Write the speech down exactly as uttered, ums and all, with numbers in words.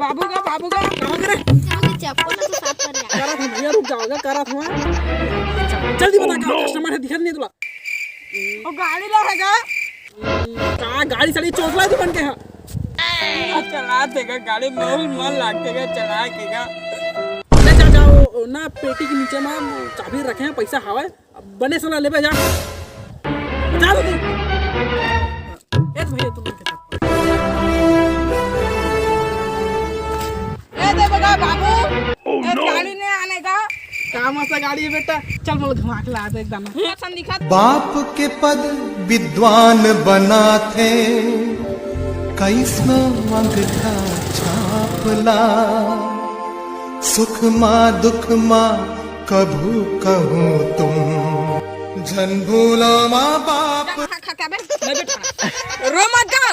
बाबू का, बाबू का, कहाँ करे? चप्पल तो साफ कर यार। करत हूँ भैया, रुक जाओ, करत हूँ। जल्दी बता, कहाँ कस्टमर है, दिखत नहीं तुला? वो गाड़ी ला है का? का गाड़ी साड़ी चोचला दुकान के है? चला देगा गाड़ी, बहुत मन लागते गा, चला के गा। ले जा, जाओ ना, पेटी के नीचे में चाबी रखे हैं, पैसा हवा है, बने सला लेबे जा। जा दे। ए तो भैया, तुम लेके जा। ए दे बगा बाबू, ए गाड़ी नहीं आने का। का मस्त गाड़ी है बेटा, चल मोला घुमा के ला दे एक दाना। पसंद दिखा। बाप के पद विद्वान बनाथे, कइसनो अंगठा छाप ला। सुख मा दुख मा कभू कहूँ तुम, झन भूलो माँ बाप। खा, खा, खा बे। रो मत जा।